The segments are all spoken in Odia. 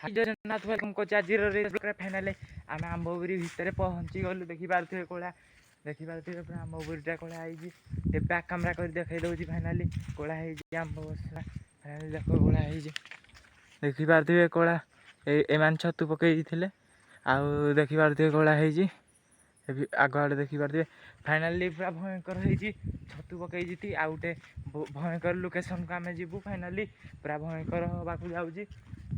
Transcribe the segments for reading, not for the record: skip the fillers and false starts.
ଜଗନ୍ନାଥ, welcome କରୁଛି ଆଜିର ଫାଇନାଲି ଆମେ ଆମ୍ବବୁରି ଭିତରେ ପହଞ୍ଚି ଗଲୁ। ଦେଖିପାରୁଥିବେ କୋଳା, ଦେଖିପାରୁଥିବେ ପୁରା ଆମ୍ବବୁରିଟା କୋଳା ହେଇଛି। ଟିକେ ବ୍ୟାକ୍ କ୍ୟାମେରା କରି ଦେଖେଇ ଦେଉଛି। ଫାଇନାଲି କୋଳା ହେଇଛି ଆମ୍ବ ଗଛ। ଫାଇନାଲି ଦେଖ, କୋଳା ହେଇଛି, ଦେଖିପାରୁଥିବେ କୋଳା। ଏମାନେ ଛତୁ ପକେଇ ଦେଇଥିଲେ। ଆଉ ଦେଖିପାରୁଥିବେ କୋଳା ହେଇଛି। ଏବେ ଆଗ ଆଡ଼େ ଦେଖିପାରୁଥିବେ, ଫାଇନାଲି ପୁରା ଭୟଙ୍କର ହେଇଛି। ଛତୁ ପକେଇଛି। ଆଉ ଗୋଟେ ଭୟଙ୍କର ଲୋକେସନକୁ ଆମେ ଯିବୁ। ଫାଇନାଲି ପୁରା ଭୟଙ୍କର ହେବାକୁ ଯାଉଛି।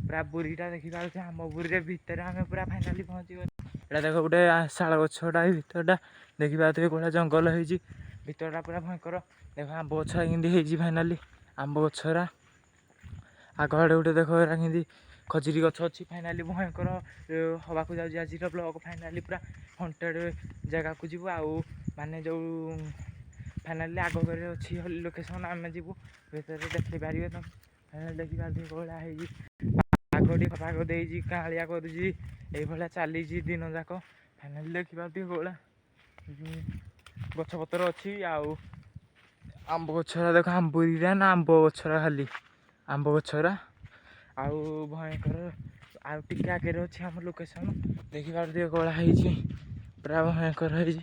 ପୁରା ବୁରିଟା ଦେଖିପାରୁଥିବେ, ଆମ ବୁରିରେ ଭିତରେ ଆମେ ପୁରା ଫାଇନାଲି ପହଞ୍ଚିଗଲୁ। ଏଇଟା ଦେଖ, ଗୋଟେ ଶାଳ ଗଛଟା। ଏଇ ଭିତରଟା ଦେଖିପାରୁଥିବେ, କୋଳା ଜଙ୍ଗଲ ହେଇଛି। ଭିତରଟା ପୁରା ଭୟଙ୍କର। ଦେଖ, ଆମ୍ବ ଗଛ କେମିତି ହେଇଛି। ଫାଇନାଲି ଆମ୍ବ ଗଛରା ଆଗ ଆଡ଼େ ଗୋଟେ ଦେଖ, ଏରା କେମିତି ଖଜୁରୀ ଗଛ ଅଛି। ଫାଇନାଲି ଭୟଙ୍କର ହବାକୁ ଯାଉଛି ଆଜିର ବ୍ଲଗ। ଫାଇନାଲି ପୁରା ହଣ୍ଟେଡ଼ ଜାଗାକୁ ଯିବୁ। ଆଉ ମାନେ ଯେଉଁ ଫାଇନାଲି ଆଗ ଘରେ ଅଛି ଲୋକେସନ୍, ଆମେ ଯିବୁ ଭିତରେ, ଦେଖେଇ ପାରିବେ ତ। ଫାଇନାଲି ଦେଖିପାରୁଥିବେ କୋଳା ହେଇଛି। ପାଗ ଟିକେ ପାଗ ଦେଇଛି, କାଁଳିଆ କରୁଛି। ଏଇଭଳିଆ ଚାଲିଛି ଦିନ ଯାକ। ଫାଇନାଲି ଦେଖିପାରୁଥିବେ କୋଳା ଗଛପତ୍ର ଅଛି। ଆଉ ଆମ୍ବ ଗଛରା ଦେଖ, ଆମ୍ବୁରିରା ନା ଆମ୍ବ ଗଛରା, ଖାଲି ଆମ୍ବ ଗଛରା। ଆଉ ଭୟଙ୍କର ଆଉ ଟିକେ ଆଗରେ ଅଛି ଆମ ଲୋକେସନ୍। ଦେଖିପାରୁଥିବେ କଳା ହେଇଛି, ପୁରା ଭୟଙ୍କର ହେଇଛି।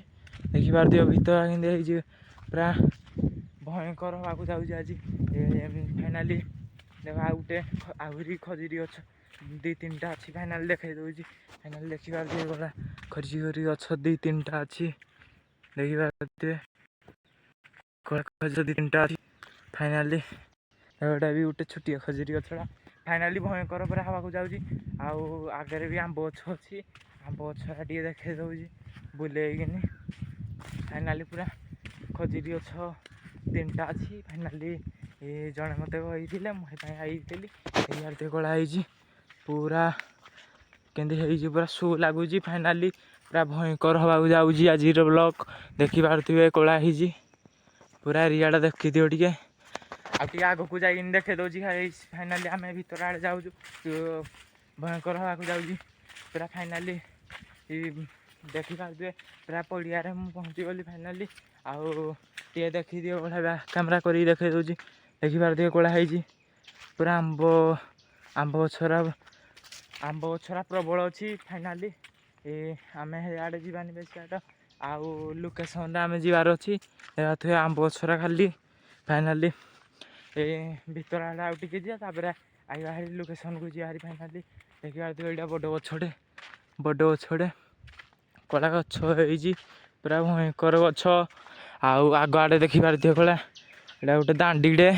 ଦେଖିପାରୁଥିବେ ଭିତର କେମିତି ହେଇଛି। ପୁରା ଭୟଙ୍କର ହବାକୁ ଯାଉଛି ଆଜି। ଫାଇନାଲି ଦେଖ, ଆଉ ଗୋଟେ ଆହୁରି ଖଜୁରୀ ଗଛ ଦୁଇ ତିନିଟା ଅଛି। ଫାଇନାଲି ଦେଖେଇ ଦେଉଛି। ଫାଇନାଲି ଦେଖିପାରୁଥିବେ ଗଲା ଖଜୁରୀ ଗଛ ଦୁଇ ତିନିଟା ଅଛି। ଦେଖିପାରୁଥିବେ, କଳା ଖଜୁରୀ ଦୁଇ ତିନିଟା ଅଛି। ଫାଇନାଲି ଏଇଟା ବି ଗୋଟେ ଛୋଟିଆ ଖଜୁରୀ ଗଛଟା। ଫାଇନାଲି ଭୟଙ୍କର ପୁରା ହବାକୁ ଯାଉଛି। ଆଉ ଆଗରେ ବି ଆମ୍ବ ଗଛ ଅଛି। ଆମ୍ବ ଗଛଟା ଟିକେ ଦେଖେଇ ଦେଉଛି ବୁଲେଇକିନି। ଫାଇନାଲି ପୁରା ଖଜୁରୀ ଗଛ ତିନିଟା ଅଛି। ଫାଇନାଲି ଏ ଜଣେ ମୋତେ କହିଥିଲେ, ମୁଁ ସେଥିପାଇଁ ଆଇଥିଲି। ଏଇଆଡ଼େ କଳା ହେଇଛି ପୁରା, କେମିତି ହେଇଛି, ପୁରା ସୁ ଲାଗୁଛି। ଫାଇନାଲି ପୁରା ଭୟଙ୍କର ହବାକୁ ଯାଉଛି ଆଜିର ବ୍ଲଗ। ଦେଖିପାରୁଥିବେ କଳା ହେଇଛି ପୁରା। ଏରିଆଟା ଦେଖିଦିଅ ଟିକେ। ଆଉ ଟିକେ ଆଗକୁ ଯାଇକିନି ଦେଖେଇ ଦେଉଛି। ଫାଇନାଲି ଆମେ ଭିତର ଆଡ଼େ ଯାଉଛୁ। ଭୟଙ୍କର ହବାକୁ ଯାଉଛି ପୁରା। ଫାଇନାଲି ଦେଖିପାରୁଥିବେ, ପୁରା ପଡ଼ିଆରେ ମୁଁ ପହଞ୍ଚିଗଲି ଫାଇନାଲି। ଆଉ ଟିକେ ଦେଖିଦିଅ, ବଢ଼ିଆ ବ୍ୟାକ୍ କ୍ୟାମେରା କରିକି ଦେଖେଇ ଦେଉଛି। ଦେଖିପାରୁଥିବେ କଳା ହେଇଛି ପୁରା। ଆମ୍ବ ଗଛରା, ଆମ୍ବ ଗଛରା ପ୍ରବଳ ଅଛି। ଫାଇନାଲି ଏ ଆମେ ଆଡ଼େ ଯିବାନି ବେଶୀ ବାଟ। ଆଉ ଲୋକେସନରେ ଆମେ ଯିବାର ଅଛି। ଥିବେ ଆମ୍ବ ଗଛରା ଖାଲି। ଫାଇନାଲି ଏ ଭିତର ଆଡ଼େ ଆଉ ଟିକେ ଯିବା, ତାପରେ ଆଇବା ହାରି ଲୋକେସନକୁ ଯିବା ହାରି। ଫାଇନାଲି ଦେଖିପାରୁଥିବେ, ଏଇଟା ବଡ଼ ଗଛଟେ, ବଡ଼ ଗଛଟେ, କଳା ଗଛ ହେଇଛି, ପୁରା ଭୟଙ୍କର ଗଛ। ଆଉ ଆଗ ଆଡ଼େ ଦେଖିପାରୁଥିବେ କଳା, ଏଇଟା ଗୋଟେ ଦାଣ୍ଡିଟେ।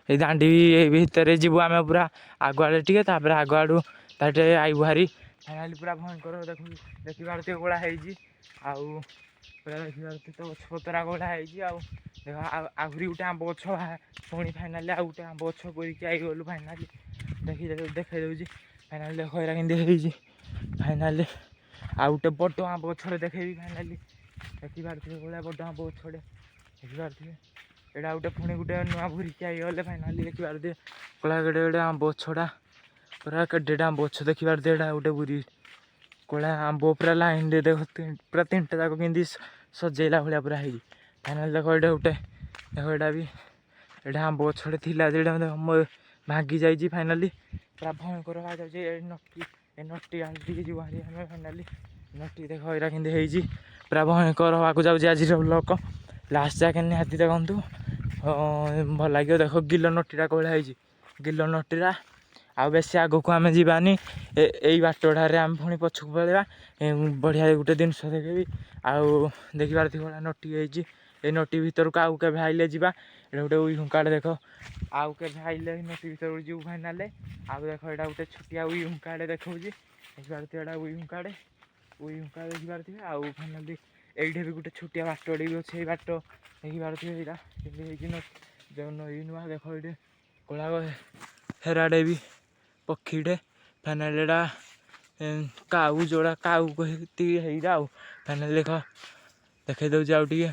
ଏଇ ଦାଣ୍ଡି ଭିତରେ ଯିବୁ ଆମେ ପୁରା ଆଗ ଆଡ଼େ ଟିକେ, ତାପରେ ଆଗ ଆଡ଼ୁ ତାଟେ ଆଇବୁ ହାରି। ଫାଇନାଲି ପୁରା ଭୟଙ୍କର ଦେଖୁ, ଦେଖିପାରୁଥିବେ କଳା ହେଇଛି। ଆଉ ପୁରା ଦେଖିପାରୁଥିବେ ତ, ଗଛ ପତରା କଳା ହେଇଛି। ଆଉ ଦେଖ, ଆଉ ଆହୁରି ଗୋଟେ ଆମ୍ବ ଗଛ ପୁଣି। ଫାଇନାଲି ଆଉ ଗୋଟେ ଆମ୍ବ ଗଛ କରିକି ଆଇଗଲୁ। ଫାଇନାଲି ଦେଖି ଦେଖେଇ ଦେଉଛି। ଫାଇନାଲି ଦେଖ, ଏରା କେମିତି ହେଇଛି। ଫାଇନାଲି ଆଉ ଗୋଟେ ବଡ଼ ଆମ୍ବ ଗଛଟେ ଦେଖେଇବି। ଫାଇନାଲି ଦେଖିପାରୁଥିବେ ଭଳିଆ ବଡ଼ ଆମ୍ବ ଗଛଟେ ଦେଖିପାରୁଥିବେ। ଏଇଟା ଗୋଟେ ପୁଣି ଗୋଟେ ନୂଆ ଭୁରିକି ଆଇଗଲେ। ଫାଇନାଲି ଦେଖିପାରୁଥିବେ କଳା କେଡ଼େ କେଡ଼େ ଆମ୍ବ ଗଛଟା, ପୁରା କେଡ଼େଟା ଆମ୍ବ ଗଛ ଦେଖିପାରୁଥିବେ। ଏଇଟା ଗୋଟେ ବୁରି କଳା ଆମ୍ବ ପୁରା ଲାଇନରେ ଦେଖ, ପୁରା ତିନିଟା ଯାକ କେମିତି ସଜେଇଲା ଭଳିଆ ପୁରା ହେଇଛି। ଫାଇନାଲି ଦେଖ, ଏଇଟା ଗୋଟେ ଦେଖ, ଏଇଟା ବି ଏଇଟା ଆମ୍ବ ଗଛଟେ ଥିଲା ଯେ ଏଇଟା ଦେଖ ଭାଙ୍ଗି ଯାଇଛି। ଫାଇନାଲି ପୁରା ଭୟଙ୍କର ଯାଉଛି। ଏ ନଟି, ଏ ନଟି ଆଡ଼େ ଟିକେ ଯିବୁ ହାରି ଆମେ। ଫାଇନାଲି ନଟି ଦେଖ, ଏଇଟା କେମିତି ହେଇଛି। ପୁରା ଭୟଙ୍କର ହବାକୁ ଯାଉଛି ଆଜିର ବ୍ଲଗ। ଲାଷ୍ଟ ଯାକେ ନିହାତି ଦେଖନ୍ତୁ, ଭଲ ଲାଗିବ। ଦେଖ, ଗିଲ ନଟିଟା କୋଉଭଳିଆ ହେଇଛି, ଗିଲ ନଟିଟା। ଆଉ ବେଶୀ ଆଗକୁ ଆମେ ଯିବାନି। ଏଇ ବାଟଟାରେ ଆମେ ପୁଣି ପଛକୁ ପଳେଇବା। ବଢ଼ିଆ ଗୋଟେ ଜିନିଷ ଦେଖିବି। ଆଉ ଦେଖିପାରୁଥିବ, ନଟି ହେଇଛି। ଏଇ ନଟି ଭିତରକୁ ଆଉ କେବେ ଆଇଲେ ଯିବା। ଏଇଟା ଗୋଟେ ଉଇ ହୁଙ୍କାଟେ ଦେଖ। ଆଉ କେବେ ଆଇଲେ ଏଇ ନଟି ଭିତରକୁ ଯିବୁ ଫାଇନାଲେ। ଆଉ ଦେଖ, ଏଇଟା ଗୋଟେ ଛୋଟିଆ ଉଇ ହୁଙ୍କାଟେ ଦେଖଉଛି। ଦେଖିପାରୁଥିବେ, ଏଇଟା ଉଇ ହୁଙ୍କାଟେ, ଉଇ ହୁଙ୍କା ଦେଖିପାରୁଥିବେ। ଆଉ ଫାଇନାଲି ଏଇଠି ବି ଗୋଟେ ଛୋଟିଆ ବାଟଟେ ବି ଅଛି। ଏଇ ବାଟ ଦେଖିପାରୁଥିବେ, ଏଇଟା କେମିତି ହେଇଛି। ଯେଉଁ ନଈ ନୂଆ ଦେଖ, ଏଇଠି କଳା ହେରାଟେ ବି ପକ୍ଷୀଟେ। ଫାଇନାଲି ଏଇଟା କାଉ ଯୋଡ଼ା କାଉ କହି ହେଇଟା। ଆଉ ଫାଇନାଲି ଦେଖ, ଦେଖେଇ ଦେଉଛି ଆଉ ଟିକେ।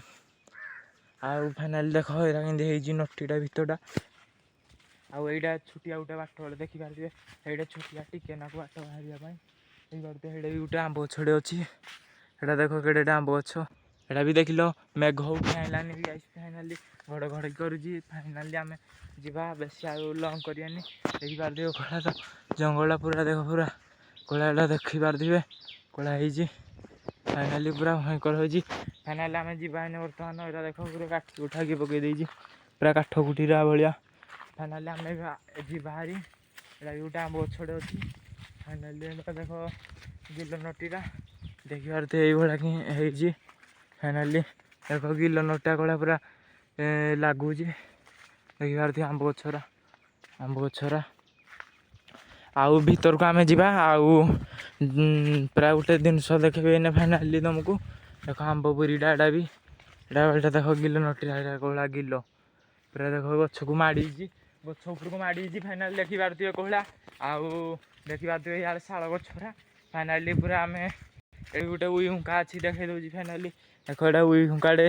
ଆଉ ଫାଇନାଲି ଦେଖ, ଏଇଟା କେମିତି ହେଇଛି ନଟିଟା ଭିତରଟା। ଆଉ ଏଇଟା ଛୋଟିଆ ଗୋଟେ ବାଟ ଗୋଟେ ଦେଖିପାରୁଥିବେ। ଏଇଟା ଛୋଟିଆ ଟିକେ ନାକୁ ବାଟ ବାହାରିବା ପାଇଁ। ଦେଖିପାରୁଥିବେ, ଏଇଟା ବି ଗୋଟେ ଆମ୍ବ ଗଛଟେ ଅଛି। ଏଇଟା ଦେଖ, କେଡ଼େଟା ଆମ୍ବ ଗଛ ଏଇଟା ବି ଦେଖିଲ। ମେଘ ଉଠି ଆଇଲାନି ବି। ଫାଇନାଲି ଘଡ଼ଘଡ଼ି କରୁଛି। ଫାଇନାଲି ଆମେ ଯିବା, ବେଶୀ ଆଉ ଲଙ୍ଗ୍ କରିବାନି। ଦେଖିପାରୁଥିବେ କଳା ତ ଜଙ୍ଗଲଟା ପୁରା, ଦେଖ ପୁରା କଳାଟା ଦେଖିପାରୁଥିବେ କଳା ହେଇଛି। ଫାଇନାଲି ପୁରା ଭୟଙ୍କର ହେଇଛି। ଫାଇନାଲି ଆମେ ଯିବା ଏଇନେ ବର୍ତ୍ତମାନ। ଏଇଟା ଦେଖ, ପୁରା କାଠି ଉଠାକି ପକେଇ ଦେଇଛି, ପୁରା କାଠ କୁଟିରା ଭଳିଆ। ଫାଇନାଲି ଆମେ ଯିବା ହାରି। ଏଇଟା ବି ଗୋଟେ ଆମ୍ବ ଗଛଟେ ଅଛି। ଫାଇନାଲି ଏଇଟା ଦେଖ, ଗିଲ ନଟିଟା ଦେଖିପାରୁଥିବେ ଏଇଭଳିଆ କି ହେଇଛି। ଫାଇନାଲି ଦେଖ, ଗିଲ ନଟା କଳା ପୁରା ଲାଗୁଛି। ଦେଖିପାରୁଥିବେ ଆମ୍ବ ଗଛରା, ଆମ୍ବ ଗଛରା। ଆଉ ଭିତରକୁ ଆମେ ଯିବା ଆଉ ପୁରା ଗୋଟେ ଜିନିଷ ଦେଖିବେ ଏଇନେ ଫାଇନାଲି ତମକୁ। ଦେଖ ଆମ୍ବ ପୁରୀଟା, ଏଇଟା ବି ଏଇଟା ଦେଖ ଗିଲ ନଟିଟା, ଏଇଟା କୋହଳା ଗିଲ ପୁରା। ଦେଖ, ଗଛକୁ ମାଡ଼ିଛି, ଗଛ ଉପରକୁ ମାଡ଼ିଛି। ଫାଇନାଲି ଦେଖିପାରୁଥିବେ କୋହଳା। ଆଉ ଦେଖିପାରୁଥିବେ ଇଆଡ଼େ ଶାଳ ଗଛରା। ଫାଇନାଲି ପୁରା ଆମେ ଏଠି ଗୋଟେ ଉଇ ହୁଙ୍କା ଅଛି, ଦେଖେଇ ଦଉଛି। ଫାଇନାଲି ଦେଖ, ଏଇଟା ଉଇ ହୁଙ୍କାଟେ,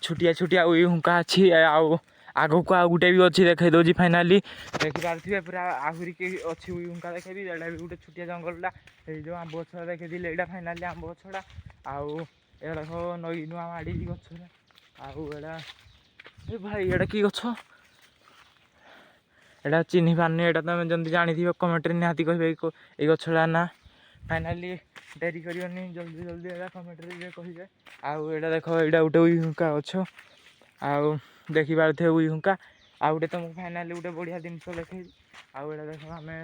ଛୋଟିଆ ଛୋଟିଆ ଉଇ ହୁଙ୍କା ଅଛି। ଆଉ ଆଗକୁ ଆଉ ଗୋଟେ ବି ଅଛି, ଦେଖେଇ ଦଉଛି। ଫାଇନାଲି ଦେଖିପାରୁଥିବେ ପୁରା ଆହୁରି କି ଅଛି ଉଇ ହୁଙ୍କା ଦେଖେଇବି। ଏଇଟା ବି ଗୋଟେ ଛୋଟିଆ ଜଙ୍ଗଲଟା। ଏଇ ଯେଉଁ ଆମ୍ବ ଗଛଟା ଦେଖେଇଥିଲି, ଏଇଟା ଫାଇନାଲି ଆମ୍ବ ଗଛଟା। ଆଉ ଏଇଟା ଦେଖ, ନଈ ନୂଆ ମାଡ଼ିଛି ଗଛଟା। ଆଉ ଏଇଟା, ଏ ଭାଇ, ଏଇଟା କି ଗଛ? ଏଇଟା ଚିହ୍ନି ପାରୁନି। ଏଇଟା ତମେ ଯେମିତି ଜାଣିଥିବ, କମେଣ୍ଟରେ ନିହାତି କହିବେ ଏଇ ଗଛଟା ନା। ଫାଇନାଲି ଡେରି କରିବନି, ଜଲ୍ଦି ଜଲ୍ଦି ଏଇଟା କମେଣ୍ଟରେ ଟିକେ କହିବେ। ଆଉ ଏଇଟା ଦେଖ, ଏଇଟା ଗୋଟେ ଉଇ ହୁଙ୍କା ଗଛ। ଆଉ ଦେଖିପାରୁଥିବେ ଉଇ ହୁଙ୍କା। ଆଉ ଗୋଟେ ତମକୁ ଫାଇନାଲି ଗୋଟେ ବଢ଼ିଆ ଜିନିଷ ଦେଖେଇବି। ଆଉ ଏଇଟା ଦେଖ, ଆମେ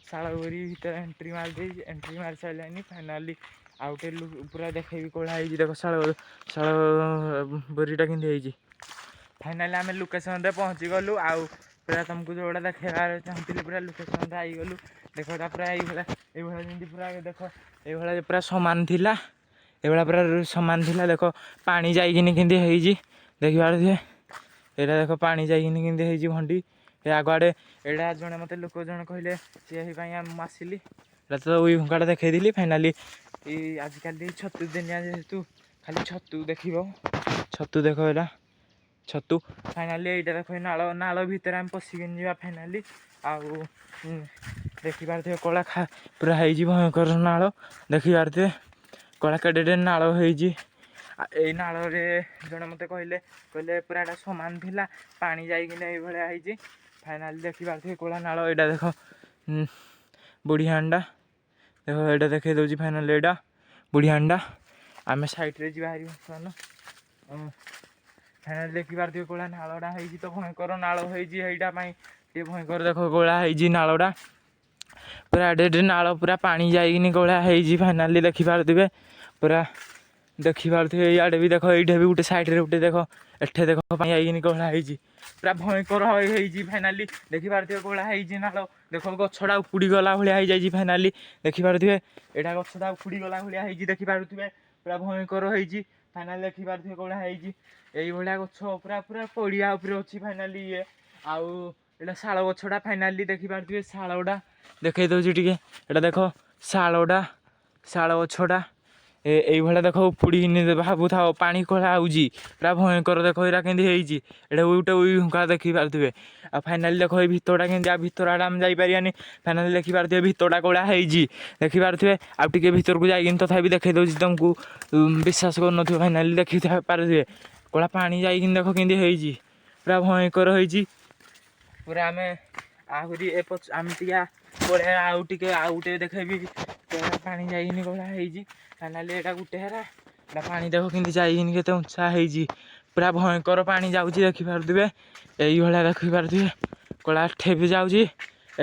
ଶାଳବରୀ ଭିତରେ ଏଣ୍ଟ୍ରି ମାରି ଦେଇଛି, ଏଣ୍ଟ୍ରି ମାରି ସାରିଲାଣି। ଫାଇନାଲି ଆଉ ଗୋଟେ ପୁରା ଦେଖେଇବି କୋଳା ହେଇଛି। ଦେଖ, ଶାଳ ବରିଟା କେମିତି ହେଇଛି। ଫାଇନାଲି ଆମେ ଲୋକେସନରେ ପହଞ୍ଚିଗଲୁ। ଆଉ ପୁରା ତମକୁ ଯୋଉଟା ଦେଖେଇବାର ଚାହୁଁଥିଲି, ପୁରା ଲୋକେସନରେ ଆଇଗଲୁ। ଦେଖ, ଏଇଟା ପୁରା ଏଇଭଳିଆ ଏଇଭଳିଆ ଯେମିତି ପୁରା ଦେଖ, ଏଇଭଳିଆ ପୁରା ସମାନ ଥିଲା, ଏଇଭଳିଆ ପୁରା ସମାନ ଥିଲା। ଦେଖ, ପାଣି ଯାଇକିନି କେମିତି ହେଇଛି, ଦେଖିପାରୁଥିବେ। ଏଇଟା ଦେଖ, ପାଣି ଯାଇକିନି କେମିତି ହେଇଛି ଭଣ୍ଡି ଏ ଆଗଆଡ଼େ। ଏଇଟା ଜଣେ ମୋତେ ଲୋକ ଜଣେ କହିଲେ, ସିଏ ପାଇଁ ମୁଁ ଆସିଲି। ଏଇଟା ତ ଉଇ ହୁଙ୍କାଟା ଦେଖେଇଥିଲି। ଫାଇନାଲି ଏଇ ଆଜିକାଲି ଛତୁ ଦିନିଆ ଯେହେତୁ, ଖାଲି ଛତୁ ଦେଖିବ, ଛତୁ ଦେଖ, ଏଇଟା ଛତୁ। ଫାଇନାଲି ଏଇଟା ଦେଖ, ଏଇ ନାଳ ନାଳ ଭିତରେ ଆମେ ପଶିକିନି ଯିବା ଫାଇନାଲି। ଆଉ ଦେଖିପାରୁଥିବେ କଳା ପୁରା ହେଇଛି ଭୟଙ୍କର ନାଳ। ଦେଖିପାରୁଥିବେ କଳା କେଡ଼େଟେ ନାଳ ହେଇଛି। ଏଇ ନାଳରେ ଜଣେ ମୋତେ କହିଲେ, କହିଲେ ପୁରା ଏଇଟା ସମାନ ଥିଲା, ପାଣି ଯାଇକିନା ଏଇଭଳିଆ ହେଇଛି। ଫାଇନାଲି ଦେଖିପାରୁଥିବେ କଳା ନାଳ। ଏଇଟା ଦେଖ, ବୁଢ଼ିହାଣ୍ଡା ଦେଖ, ଏଇଟା ଦେଖେଇ ଦେଉଛି। ଫାଇନାଲି ଏଇଟା ବୁଢ଼ିହାଣ୍ଡା। ଆମେ ସାଇଡ଼ରେ ଯିବା ହାରି ବର୍ତ୍ତମାନ। ଫାଇନାଲି ଦେଖିପାରୁଥିବେ କଳା ନାଳଟା ହେଇଛି ତ, ଭୟଙ୍କର ନାଳ ହେଇଛି। ଏଇଟା ପାଇଁ ଟିକେ ଭୟଙ୍କର। ଦେଖ, କଳା ହେଇଛି ନାଳଟା ପୁରା, ଏଡ଼େ ଏଡ଼େ ନାଳ, ପୁରା ପାଣି ଯାଇକିନି କଳା ହେଇଛି। ଫାଇନାଲି ଦେଖିପାରୁଥିବେ ପୁରା, ଦେଖିପାରୁଥିବେ। ଇଆଡ଼େ ବି ଦେଖ, ଏଇଠି ବି ଗୋଟେ ସାଇଡ଼ରେ ଗୋଟେ ଦେଖ, ଏଠି ଦେଖ, ପାଣି ଯାଇକିନି କଳା ହେଇଛି, ପୁରା ଭୟଙ୍କର ହେଇଛି। ଫାଇନାଲି ଦେଖିପାରୁଥିବେ କଳା ହେଇଛି ନାଳ। ଦେଖ, ଗଛଟା ଉପୁଡ଼ି ଗଲା ଭଳିଆ ହେଇଯାଇଛି। ଫାଇନାଲି ଦେଖିପାରୁଥିବେ, ଏଇଟା ଗଛଟା ଉପୁଡ଼ି ଗଲା ଭଳିଆ ହେଇଛି। ଦେଖିପାରୁଥିବେ, ପୁରା ଭୟଙ୍କର ହେଇଛି। ଫାଇନାଲି ଦେଖିପାରୁଥିବେ କଳା ହେଇଛି। ଏଇଭଳିଆ ଗଛ ପୁରା ପୁରା ପଡ଼ିଆ ଉପରେ ଅଛି ଫାଇନାଲି ଇଏ। ଆଉ ଏଇଟା ଶାଳ ଗଛଟା। ଫାଇନାଲି ଦେଖିପାରୁଥିବେ, ଶାଳଟା ଦେଖେଇ ଦଉଛି ଟିକେ। ଏଇଟା ଦେଖ, ଶାଳଟା, ଶାଳ ଗଛଟା ଏଇଭଳିଆ ଦେଖ, ଉପୁଡ଼ିକିନି ଭାବୁଥାଅ ପାଣି କଳା ଆଉଛି, ପୁରା ଭୟଙ୍କର। ଦେଖ, ଏଇଟା କେମିତି ହେଇଛି। ଏଇଟା ଗୋଟେ ଉଇ ହୁଙ୍କା ଦେଖିପାରୁଥିବେ। ଆଉ ଫାଇନାଲି ଦେଖ, ଏଇ ଭିତରଟା କେମିତି। ଆଉ ଭିତର ଆଡ଼େ ଆମେ ଯାଇପାରିବାନି। ଫାଇନାଲି ଦେଖିପାରୁଥିବେ, ଭିତରଟା କଳା ହେଇଛି, ଦେଖିପାରୁଥିବେ। ଆଉ ଟିକେ ଭିତରକୁ ଯାଇକିନି ତଥାପି ଦେଖେଇ ଦଉଛି ତମକୁ, ବିଶ୍ୱାସ କରୁନଥିବ। ଫାଇନାଲି ଦେଖି ପାରୁଥିବେ, କଳା ପାଣି ଯାଇକିନି ଦେଖ କେମିତି ହେଇଛି, ପୁରା ଭୟଙ୍କର ହେଇଛି ପୁରା। ଆମେ ଆହୁରି ଏ ପଛ ଆମେ ଟିକେ ପଳେଇବା। ଆଉ ଟିକେ ଆଉ ଗୋଟେ ଦେଖେଇବି, କଳା ପାଣି ଯାଇକିନି କଳା ହେଇଛି। ଫାଇନାଲି ଏଇଟା ଗୋଟେ ହେରା, ଏଇଟା ପାଣି ଦେଖ କେମିତି ଯାଇକିନି କେତେ ଉଞ୍ଚା ହେଇଛି, ପୁରା ଭୟଙ୍କର ପାଣି ଯାଉଛି। ଦେଖିପାରୁଥିବେ ଏଇଭଳିଆ, ଦେଖିପାରୁଥିବେ କଳା ଏଠେ ବି ଯାଉଛି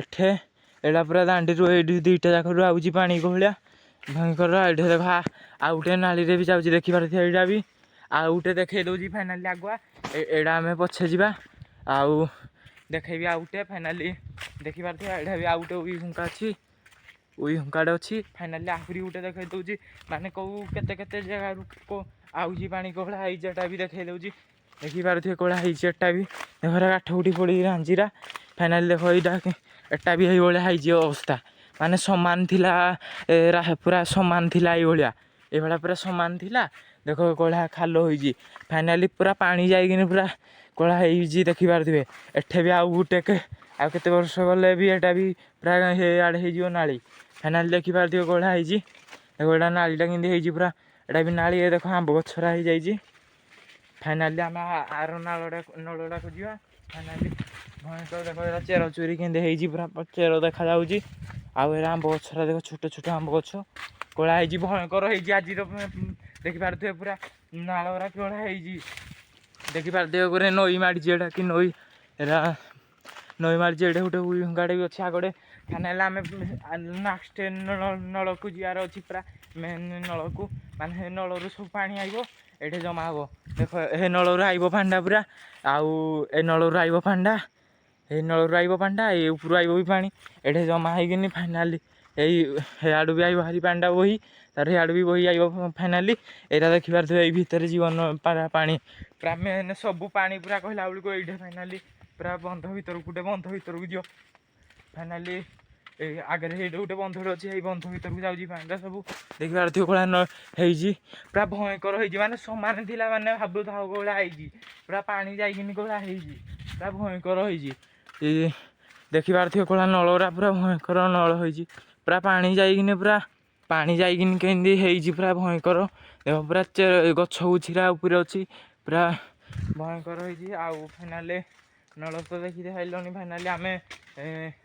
ଏଠେ। ଏଇଟା ପୁରା ଦାଣ୍ଡିରୁ ଏଇଠି ଦୁଇଟା ଯାକରୁ ଆଉଛି ପାଣି ଭଳିଆ ଭୟଙ୍କର। ଏଇଠି ଦେଖ, ଆଉ ଗୋଟେ ନାଳିରେ ବି ଯାଉଛି, ଦେଖିପାରୁଥିବେ। ଏଇଟା ବି ଆଉ ଗୋଟେ ଦେଖେଇ ଦଉଛି ଫାଇନାଲି ଆଗୁଆ। ଏଇଟା ଆମେ ପଛେ ଯିବା, ଆଉ ଦେଖେଇବି ଆଉ ଗୋଟେ। ଫାଇନାଲି ଦେଖିପାରୁଥିବେ, ଏଇଟା ବି ଆଉ ଗୋଟେ ଉଇ ହୁଙ୍କା ଅଛି, ଉଇ ହୁଙ୍କାଟେ ଅଛି। ଫାଇନାଲି ଆହୁରି ଗୋଟେ ଦେଖେଇ ଦଉଛି, ମାନେ କୋଉ କେତେ କେତେ ଜାଗାରୁ ଆଉଛି ପାଣି କୋହଳା ହେଇଛି, ଏଟା ବି ଦେଖେଇ ଦଉଛି। ଦେଖିପାରୁଥିବେ କୋହଳା ହେଇଛି ଏଟା ବି। ଦେଖ, କାଠ ଗୁଟି ପଡ଼ିକି ରାଞ୍ଜିରା। ଫାଇନାଲି ଦେଖ, ଏଇଟା ଏଟା ବି ଏଇଭଳିଆ ହେଇଛି ଅବସ୍ଥା। ମାନେ ସମାନ ଥିଲା, ପୁରା ସମାନ ଥିଲା, ଏଇଭଳିଆ ଏଇଭଳିଆ ପୁରା ସମାନ ଥିଲା। ଦେଖ, କଳା ଖାଲ ହେଇଛି। ଫାଇନାଲି ପୁରା ପାଣି ଯାଇକିନି ପୁରା କଳା ହେଇଛି, ଦେଖିପାରୁଥିବେ। ଏଠେ ବି ଆଉ ଗୋଟେ ଆଉ କେତେ ବର୍ଷ ଗଲେ ବି ଏଟା ବି ପୁରା ଆଡ଼େ ହେଇଯିବ ନାଳି। ଫାଇନାଲି ଦେଖିପାରୁଥିବେ କଳା ହେଇଛି। ଦେଖ, ଏଇଟା ନାଳିଟା କେମିତି ହେଇଛି ପୁରା, ଏଇଟା ବି ନାଳି। ଏ ଦେଖ, ଆମ୍ବ ଗଛରା ହେଇଯାଇଛି। ଫାଇନାଲି ଆମେ ଆର ନାଳଟା ନଳଟାକୁ ଯିବା। ଫାଇନାଲି ଭୟଙ୍କର। ଦେଖ, ଏରା ଚେର ଚୁରି କେମିତି ହେଇଛି, ପୁରା ଚେର ଦେଖାଯାଉଛି। ଆଉ ଏରା ଆମ୍ବ ଗଛଟା ଦେଖ, ଛୋଟ ଛୋଟ ଆମ୍ବ ଗଛ କୋଳା ହେଇଛି, ଭୟଙ୍କର ହେଇଛି ଆଜିର। ଦେଖିପାରୁଥିବେ ପୁରା ନାଳ ଗୁରା କୋଳା ହେଇଛି। ଦେଖିପାରୁଥିବେ ପୁରା ନଈ ମାଡ଼ିଛି। ଏଇଟା କି ନଈ? ଏରା ନଈ ମାଡ଼ିଛି। ଏଇଟା ଗୋଟେ ଗାଡ଼ି ବି ଅଛି ଆଗଟେ। ଫାଇନାଲି ଆମେ ନେକ୍ସଟ ନଳକୁ ଯିବାର ଅଛି, ପୁରା ମେନ୍ ନଳକୁ। ମାନେ ସେ ନଳରୁ ସବୁ ପାଣି ଆଇବ, ଏଇଠି ଜମା ହବ। ଦେଖ, ଏ ନଳରୁ ଆଇବ ପାଣିଟା ପୁରା। ଆଉ ଏ ନଳରୁ ଆଇବ ପାଣିଟା, ଏଇ ନଳରୁ ଆଇବ ପାଣିଟା, ଏଇ ଉପରୁ ଆଇବ ବି ପାଣି। ଏଠି ଜମା ହେଇକିନି ଫାଇନାଲି ଏଇ ହେଆଡ଼ୁ ବି ଆଇବ ଭାରି ପାଣିଟା ବୋହି, ତାର ହିଆଡ଼ୁ ବି ବୋହି ଆଇବ। ଫାଇନାଲି ଏଇଟା ଦେଖିପାରୁଥିବେ, ଏଇ ଭିତରେ ଜୀବନ ପାଣି ପୁରା ମେନ୍ ସବୁ ପାଣି ପୁରା କହିଲା ବେଳକୁ ଏଇଠି ଫାଇନାଲି ପୁରା ବନ୍ଧ ଭିତରକୁ, ଗୋଟେ ବନ୍ଧ ଭିତରକୁ ଯିବ। ଫାଇନାଲି ଏଇ ଆଗରେ ହେଇଠି ଗୋଟେ ବନ୍ଧଟେ ଅଛି, ଏଇ ବନ୍ଧ ଭିତରକୁ ଯାଉଛି ପାଣିଟା ସବୁ। ଦେଖିପାରୁଥିବ କଳା ନ ହେଇଛି, ପୁରା ଭୟଙ୍କର ହେଇଛି। ମାନେ ସମାନ ଥିଲା, ମାନେ ଭାବୁଥାଉ କୋଉଭଳିଆ ହେଇଛି, ପୁରା ପାଣି ଯାଇକିନି କୋଉଭଳିଆ ହେଇଛି, ପୁରା ଭୟଙ୍କର ହେଇଛି। ଏ ଦେଖିପାରୁଥିବ କଳା ନଳରା, ପୁରା ଭୟଙ୍କର ନଳ ହେଇଛି। ପୁରା ପାଣି ଯାଇକିନି, ପୁରା ପାଣି ଯାଇକିନି କେମିତି ହେଇଛି, ପୁରା ଭୟଙ୍କର। ଦେଖ, ପୁରା ଗଛ ଗୁଛିରା ଉପରେ ଅଛି, ପୁରା ଭୟଙ୍କର ହେଇଛି। ଆଉ ଫାଇନାଲି ନଳ ତ ଦେଖି ସାରିଲଣି। ଫାଇନାଲି ଆମେ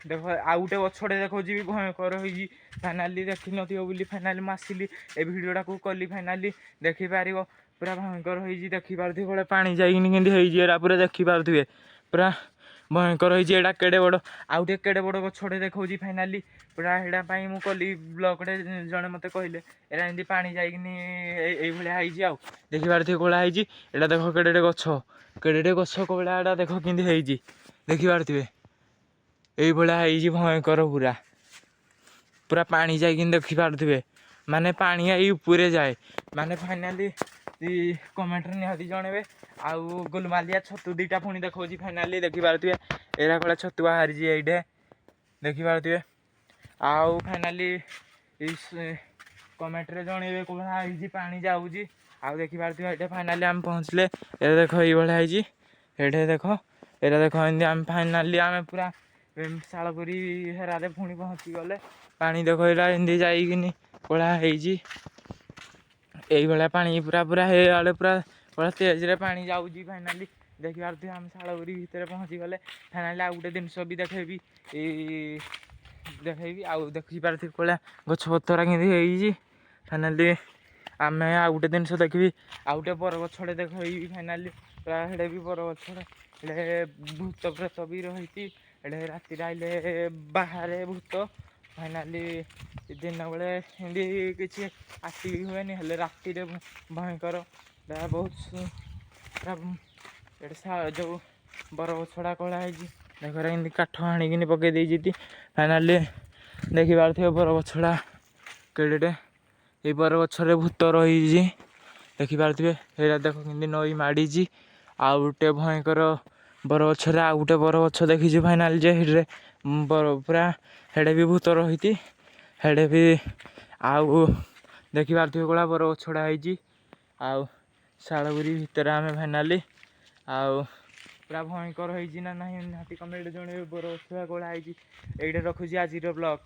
ଦେଖ, ଆଉ ଗୋଟେ ଗଛଟେ ଦେଖାଉଛି ବି, ଭୟଙ୍କର ହେଇଛି। ଫାଇନାଲି ଦେଖିନଥିବ ବୋଲି ଫାଇନାଲି ମୁଁ ଆସିଲି, ଏ ଭିଡ଼ିଓଟାକୁ କଲି। ଫାଇନାଲି ଦେଖିପାରିବ, ପୁରା ଭୟଙ୍କର ହେଇଛି। ଦେଖିପାରୁଥିବେ ଗୋଟେ ପାଣି ଯାଇକିନି କେମିତି ହେଇଛି, ଏରା ପୁରା ଦେଖିପାରୁଥିବେ, ପୁରା ଭୟଙ୍କର ହେଇଛି। ଏଇଟା କେଡ଼େ ବଡ଼, ଆଉ ଟିକେ କେଡ଼େ ବଡ଼ ଗଛଟେ ଦେଖାଉଛି। ଫାଇନାଲି ପୁରା ଏଇଟା ପାଇଁ ମୁଁ କଲି ବ୍ଲଗ୍ଟେ। ଜଣେ ମୋତେ କହିଲେ ଏଇଟା ଏମିତି ପାଣି ଯାଇକିନି ଏଇଭଳିଆ ହେଇଛି। ଆଉ ଦେଖିପାରୁଥିବେ କୋଳା ହେଇଛି। ଏଇଟା ଦେଖ, କେଡ଼େଟେ ଗଛ, କେଡ଼େଟେ ଗଛ କୋଳା। ଏଇଟା ଦେଖ କେମିତି ହେଇଛି, ଦେଖିପାରୁଥିବେ, ଏଇଭଳିଆ ହେଇଛି ଭୟଙ୍କର ପୁରା। ପୁରା ପାଣି ଯାଇକିନି ଦେଖିପାରୁଥିବେ, ମାନେ ପାଣି ଏଇ ଉପରେ ଯାଏ। ମାନେ ଫାଇନାଲି କମେଣ୍ଟରେ ନିହାତି ଜଣେଇବେ। ଆଉ ଗୁଲମାଲିଆ ଛତୁ ଦୁଇଟା ପୁଣି ଦେଖାଉଛି। ଫାଇନାଲି ଦେଖିପାରୁଥିବେ, ଏଇଟା କଳା ଛତୁ ବାହାରିଛି ଏଇଠି, ଦେଖିପାରୁଥିବେ। ଆଉ ଫାଇନାଲି କମେଣ୍ଟରେ ଜଣେଇବେ କୋଉଭଳିଆ ହେଇଛି, ପାଣି ଯାଉଛି। ଆଉ ଦେଖିପାରୁଥିବେ, ଏଇଟା ଫାଇନାଲି ଆମେ ପହଞ୍ଚିଲେ। ଏଇଟା ଦେଖ, ଏଇଭଳିଆ ହେଇଛି। ଏଇଠି ଦେଖ, ଏଇଟା ଦେଖ, ଏମିତି ଆମେ ଫାଇନାଲି ଆମେ ପୁରା ଶାଳପୁରୀ ହେରାରେ ପୁଣି ପହଞ୍ଚିଗଲେ। ପାଣି ଦେଖ, ଏଇଟା ଏମିତି ଯାଇକିନି କଳା ହେଇଛି। ଏଇଭଳିଆ ପାଣି ପୁରା ପୁରା ହେଇଆଡ଼େ ପୁରା ପୁରା ତେଜରେ ପାଣି ଯାଉଛି। ଫାଇନାଲି ଦେଖିପାରୁଥିବେ, ଆମେ ଶାଳପୁରୀ ଭିତରେ ପହଞ୍ଚିଗଲେ। ଫାଇନାଲି ଆଉ ଗୋଟେ ଜିନିଷ ବି ଦେଖେଇବି, ଏଇ ଦେଖେଇବି। ଆଉ ଦେଖିପାରୁଥିବେ କୋଳା ଗଛ ପତ୍ର କେମିତି ହେଇଛି। ଫାଇନାଲି ଆମେ ଆଉ ଗୋଟେ ଜିନିଷ ଦେଖିବି, ଆଉ ଗୋଟେ ବରଗଛଟେ ଦେଖେଇବି। ଫାଇନାଲି ପୁରା ହେଡ଼େ ବି ବରଗଛଟେ, ହେଲେ ଭୂତ ପ୍ରେତ ବି ରହିଛି ଏଡ଼େ। ରାତିରେ ଆଇଲେ ବାହାରେ ଭୂତ। ଫାଇନାଲି ଦିନ ବେଳେ ଏମିତି କିଛି ଆସି ବି ହୁଏନି, ହେଲେ ରାତିରେ ଭୟଙ୍କର। ଏଟା ବହୁତ ପୁରା ଏଠି ଯୋଉ ବରଗଛଟା କଳା ହେଇଛି ଦେଖ, ଏମିତି କାଠ ଆଣିକିନି ପକେଇ ଦେଇଛନ୍ତି। ଫାଇନାଲି ଦେଖିପାରୁଥିବେ ବରଗଛଟା କେଡ଼େଟେ। ଏଇ ବରଗଛରେ ଭୂତ ରହିଛି, ଦେଖିପାରୁଥିବେ। ଏଇଟା ଦେଖ କେମିତି ନଈ ମାଡ଼ିଛି। ଆଉ ଗୋଟେ ଭୟଙ୍କର ବରଗଛରେ ଆଉ ଗୋଟେ ବରଗଛ ଦେଖିଛି ଫାଇନାଲି ଯେ ହେରେ ବର ପୁରା ହେଡ଼େ ବି ଭୂତ ରହିଛି ହେଡ଼େ ବି। ଆଉ ଦେଖିପାରୁଥିବେ କଳା ବରଗଛଟା ହେଇଛି। ଆଉ ଶାଳଗୁରି ଭିତରେ ଆମେ ଫାଇନାଲି। ଆଉ ପୁରା ଭୟଙ୍କର ହେଇଛି ନା ନାହିଁ, ନିହାତି କମେଣ୍ଟ ଜଣେଇବେ। ବରଗଛ କଳା ହେଇଛି। ଏଇଟା ରଖୁଛି ଆଜିର ବ୍ଲଗ୍।